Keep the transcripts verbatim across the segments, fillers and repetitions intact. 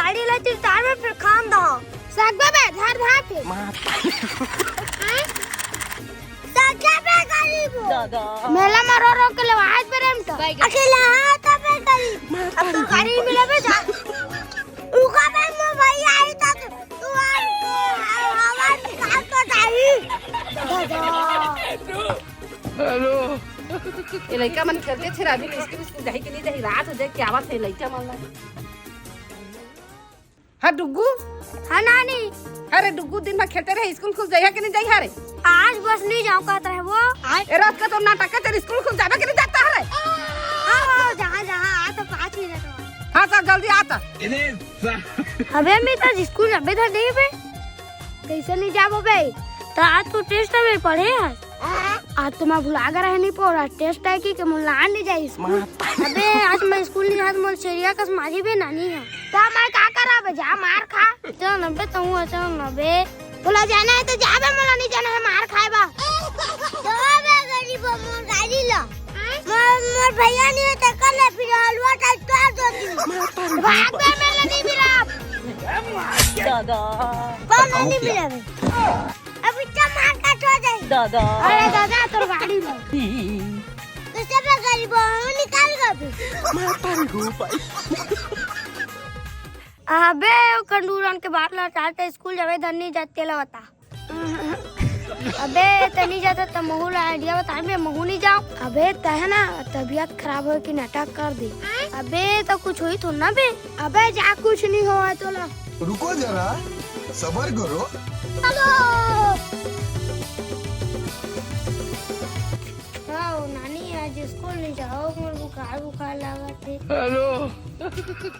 अरे ला चिरतार में फिर खान दो। सगबे बे, धर, धर फिर। सगबे गरीब हो। मेला में रो रो के लेवाए बे रेम तो। अकेला हाथ पे गरीब। अब तो गाड़ी मिले बे जा। रुका बे, मोर भैया आई तो तू आ, तू हवा निकाल तो जाई। हेलो। ये लइका मन खेलथे, छेरा अभी स्कूल, स्कूल जाही कि नहीं जाही, रात हो जाए, क्या बात है लइका मन ला। हाँ डुग्गू। हाँ नानी। अरे डुग्गू, दिन भर खेलते रहे, स्कूल खुल जाइहा कि नहीं जाइहा रे? आज बस नहीं जाऊँ कहत रहे वो। ए रात का तो नाटक है, तेरे स्कूल खुल जाबे कि नहीं जाता है रे? हाँ, हाँ, जहाँ, जहाँ, आ तो पाँच मिनट में। हाँ, चल जल्दी आ तो। अबे मैं तो स्कूल जाबे था नहीं बे। कैसे नहीं जाबो बे? तो आज तो टेस्ट है बे, पढ़े है। आज तो मैं भुला गया रहे, नहीं पढ़ा। टेस्ट है कि, कि मुलान नहीं जाइस। अबे आज मैं स्कूल नहीं जात, मोल चेरिया कस मारी बे नानी है। तो मैं का करा बे, जा मार खा। चल ना बे, तू चल ना बे। बोला जाना है तो जा बे, मोला नहीं जाना है मार खाए बा। तो बे गरीब मोर गाड़ी ला। मोर, मोर भैया नहीं है तो कर ले फिर हलवा टाइप कर दो तू। भाग बे, मेला नहीं मिला। दादा। कौन नहीं मिला बे? अब इतना मार काट हो जाए। दादा। अरे दादा, तोर गाड़ी में। कैसे बे गरीब हो? हम निकाल गए अभी। अबे, वो खंडूरन के बात ला टाल के स्कूल जावे धन्नी जाते ला बता। अबे, तनी जाता त महू ला आइडिया बता बे, महू नहीं जाओ। अबे, तह ना तबीयत खराब हो कि नाटक कर दे। अबे, तो कुछ हुई थोड़ा ना बे। अबे, जा कुछ नहीं हो तोला। रुको जरा, सबर करो। हेलो। हाँ, ओ नानी, आज स्कूल नहीं जाओ, मोर बुखार, बुखार लागत है। हेलो।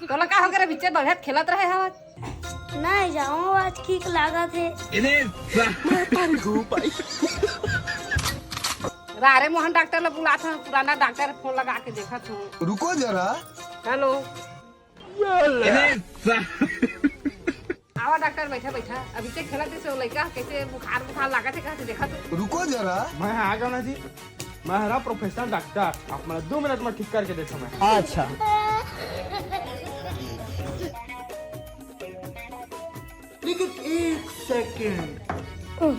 तोला का हो गया रे? बिच्चे बढ़िया खेलत रहे हवा। नहीं जाओ, आज ठीक लागत है। रा रे मोहन, डॉक्टर ला बुलात हन, पुराना डॉक्टर, फोन लगा के देखत हूँ। रुको जरा। हेलो। आवा डॉक्टर, बैठा बैठा। अभी से खेलत से लइका कैसे बुखार बुखार लागत है, कहाँ से देखा तू? रुको जरा। मैं आ गया ना जी, मैं हरा प्रोफेशनल डॉक्टर, आप मैं दो मिनट में ठीक करके देखा मैं। अच्छा। लेकिन एक सेकंड। ओह,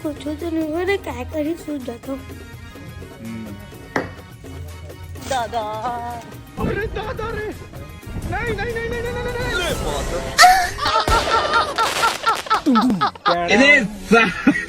कुछ तो नहीं हो रे, काय करी, सूझ जाता हूँ। दादा। अरे दादा रे। नहीं, नहीं, नहीं। अरे सा-